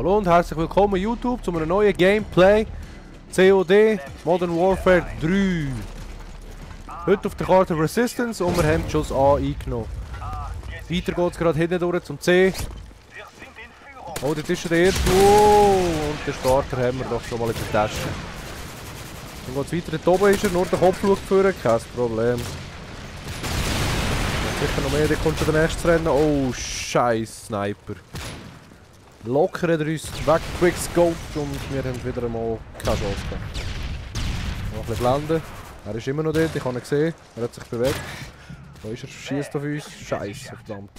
Hallo und herzlich willkommen YouTube zu einem neuen Gameplay COD Modern Warfare 3. Heute auf der Karte Resistance und wir haben Schuss A eingenommen. Weiter geht es gerade hinten durch zum C. Oh, das ist schon der erste. Oh, und den Starter haben wir doch schon mal in der Tasche. Dann geht es weiter, dort oben ist er, nur der Kopf schaut vorne, kein Problem. Sicher noch mehr, dann kommt schon der nächste Rennen. Oh, scheiß Sniper. Locker hat er uns weggequickscoped und wir haben wieder einmal keine Chance gehabt. Noch ein bisschen blenden. Er ist immer noch dort, ich habe ihn gesehen. Er hat sich bewegt. Da ist er, schießt auf uns. Scheiße, verdammt.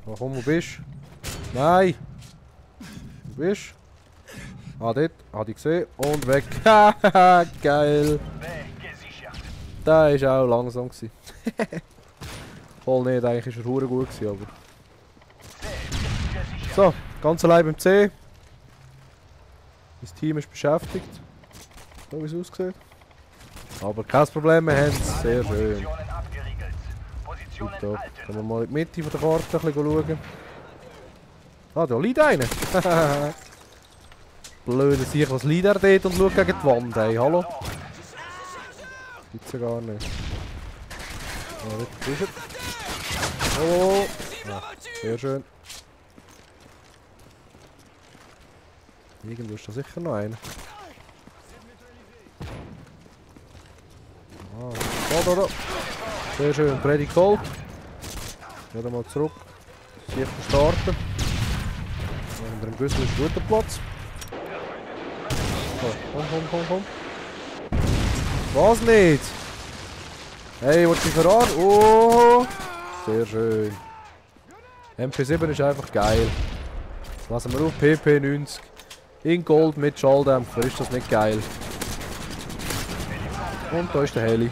Oh, komm, wo bist du? Nein! Wo bist du? Ah, dort. Hat ich gesehen. Und weg. Haha, geil. Der war auch langsam. Voll nicht, eigentlich war er verdammt gut, aber... So, ganz allein beim C. Das Team ist beschäftigt. So wie es aussieht. Aber kein Problem, wir haben es. Sehr schön. Können wir mal in die Mitte von der Karte ein bisschen schauen. Ah, da liegt einer. Blöde Sicht, was liegt er dort und schaut gegen die Wand. Hey, hallo? Gibt's ja gar nicht. Ja, dort ist er. Oh! Ja, sehr schön. Irgendwo ist da sicher noch einer. Ah, da. Sehr schön, Freddy geholt. Wieder mal zurück. Sicher starten. Unter dem Güssel ist ein guter Platz. So, komm. Was nicht? Hey, willst du verraten? Oh! Sehr schön. MP7 ist einfach geil. Lassen wir auf PP90. In Gold mit Schalldämpfer, ist das nicht geil? Und da ist der Heli.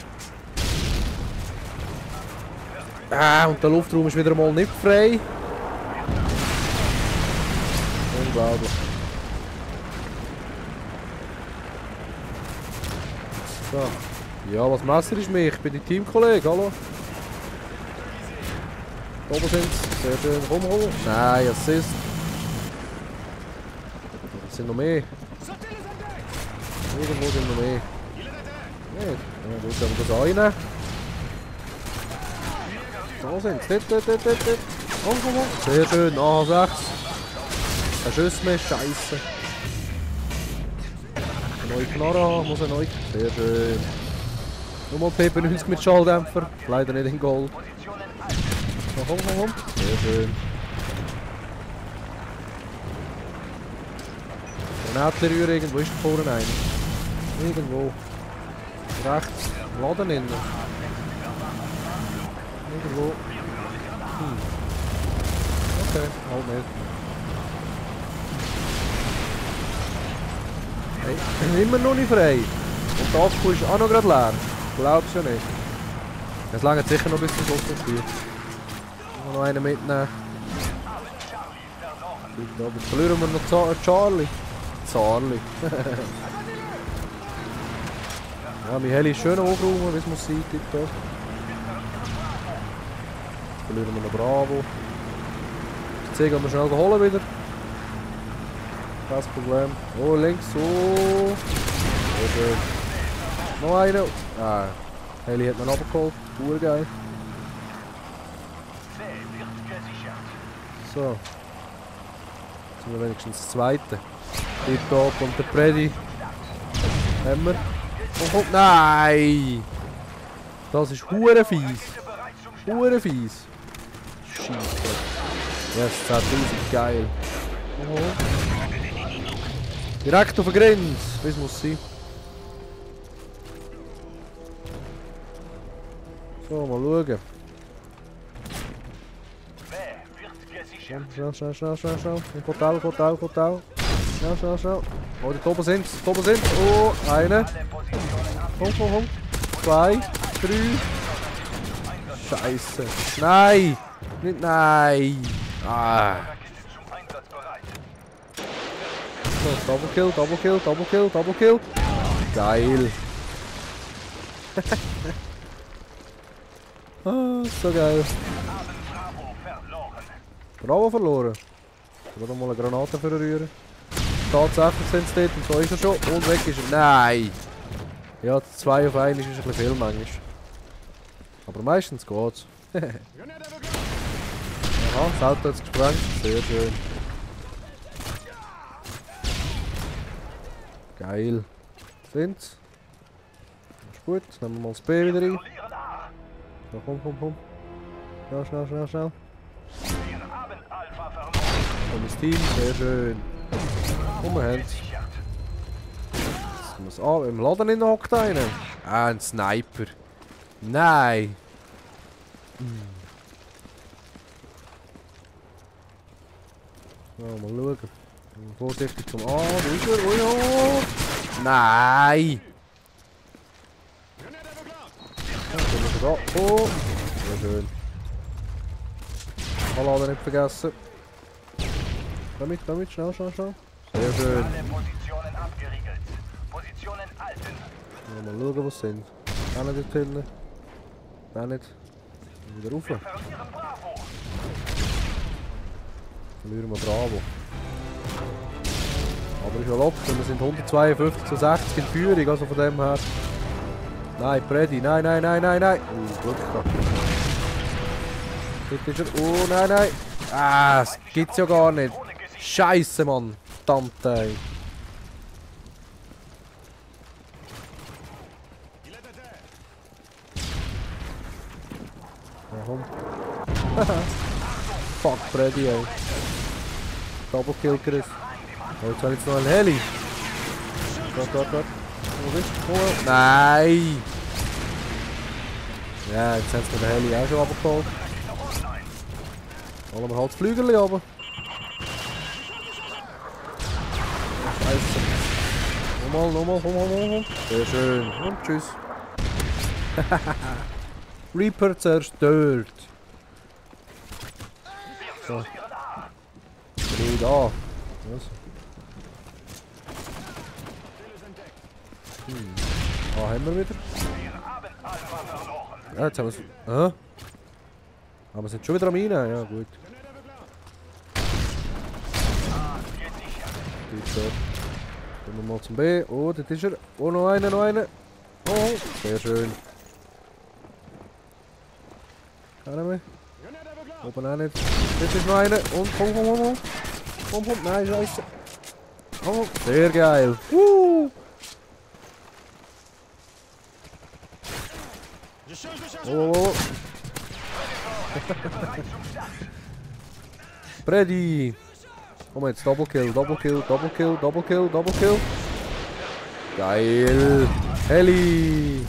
Ah, und der Luftraum ist wieder mal nicht frei. Unglaublich. So. Ja, was Messer ist mich? Ich bin die Teamkollege, hallo? Da oben sind sie. Sehr schön. Komm. Nein, Assist. Es sind noch mehr. Irgendwo sind noch mehr. Nicht. Ja, gut, aber das eine. Da sind sie. Dort. Komm. Sehr schön. Ah, 6. Kein Schuss mehr. Scheiße. Eine neue Knarre haben. Muss eine neue. Sehr schön. Nochmal PP90 mit Schalldämpfer. Leider nicht in Gold. So, komm. Sehr schön. Granatchen rühren, irgendwo ist da vorne einer. Irgendwo. Rechts. Laden innen. Irgendwo. Okay, halt nicht. Hey, immer noch nicht frei. Und der Akku ist auch noch gerade leer. Glaubst du ja nicht. Es langt sicher noch bis zum Schluss Spiel. Noch einen mitnehmen. Aber verlieren wir noch Charlie. Zarli. Ja, mein Heli ist schön hochgeräumt, wie es muss sein. Verlieren wir noch Bravo. Jetzt gehen wir schnell holen wieder. Kein Problem. Oh, links, so. Sehr schön. Noch einer. Ah, Heli hat man abgeholt. Urgeil. So. Jetzt sind wir wenigstens das zweite. Tipptopp und der Freddy. Haben wir. Oh, nein! Das ist hure fies. Hure fies. Scheiße. Yes, 10.000, geil. Oh. Direkt auf der Grenze, wie es muss sein. So, mal schauen. Schnell. Hotel. Schnell. Oh, die oben sind. Oh, eine. Komm. 2, 3. Scheiße. Nein! Nicht nein! Ah. So, Double Kill. Geil. Ah, so geil. Bravo verloren. Gerade mal eine Granate verrühren. Tatsächlich sind sie dort und so ist er schon. Und weg ist er. Nein! Ja, 2 auf 1 ist ein bisschen viel manchmal. Aber meistens geht's. Aha, das Auto hat es gesprengt. Sehr schön. Geil. Sind's. Ist gut. Jetzt nehmen wir mal das B wieder rein. So, komm. Schnell. Und das Team, sehr schön. Und wir haben's. Jetzt muss im Laden in hockt einer. Ah, ein Sniper. Nein. Ja, mal schauen. Vorsichtig zum A, da ist er. Ui, oh. Nein. Ja, dann ist er da. Oh. Sehr schön. Ballade nicht vergessen. Damit, schnell. Sehr schön. Ja, mal schauen, was sind. Auch nicht dort hinten. Auch nicht. Wieder rauf. Verlieren wir Bravo. Aber ist ja locker, wir sind 152 zu 60 in Führung, also von dem her. Nein, Freddy, nein. Glück gehabt. Dort ist er. Oh, nein. Ah, das gibt's ja gar nicht. Scheiße, Mann. Verdammt, ey. Ja, komm. Fuck, Freddy, ey. Double Kill, Chris. Oh, jetzt habe ich jetzt noch einen Heli. Dort. Wo bist du? Oh. Nein! Ja, jetzt haben sie den Heli auch schon runtergeholt. Holen wir halt das Flügel runter. Scheiße. Nochmal, komm. Sehr schön. Und tschüss. Reaper zerstört. So. Bin ich da. Was? Ah, haben wir wieder? Ja, jetzt haben wir es. Aber wir sind schon wieder am Rein. Ja, gut. Gut, so. Gehen wir mal zum B. Oh, dort ist er. Oh, noch einer. Oh, sehr schön. Keiner mehr. Oben auch nicht. Jetzt ist noch einer. Und komm. Nein, scheiße. Oh, sehr geil. Oh. Freddy. Komm jetzt, Double Kill. Geil. Heli.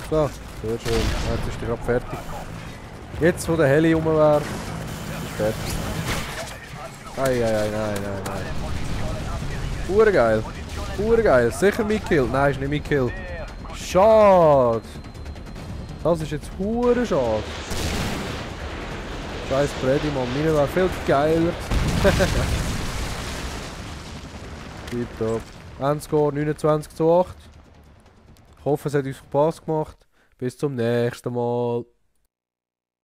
So, sehr schön. Jetzt ist der gerade fertig. Jetzt, wo der Heli rum wäre, ist fertig. Nein. Urgeil. Sicher mein Kill. Nein, ist nicht mein Kill. Schade. Das ist jetzt hure schade. Scheiß Freddy, Mann. Meine wäre viel geiler. Tipptopp. Endscore 29:8. Ich hoffe, es hat euch Spaß gemacht. Bis zum nächsten Mal.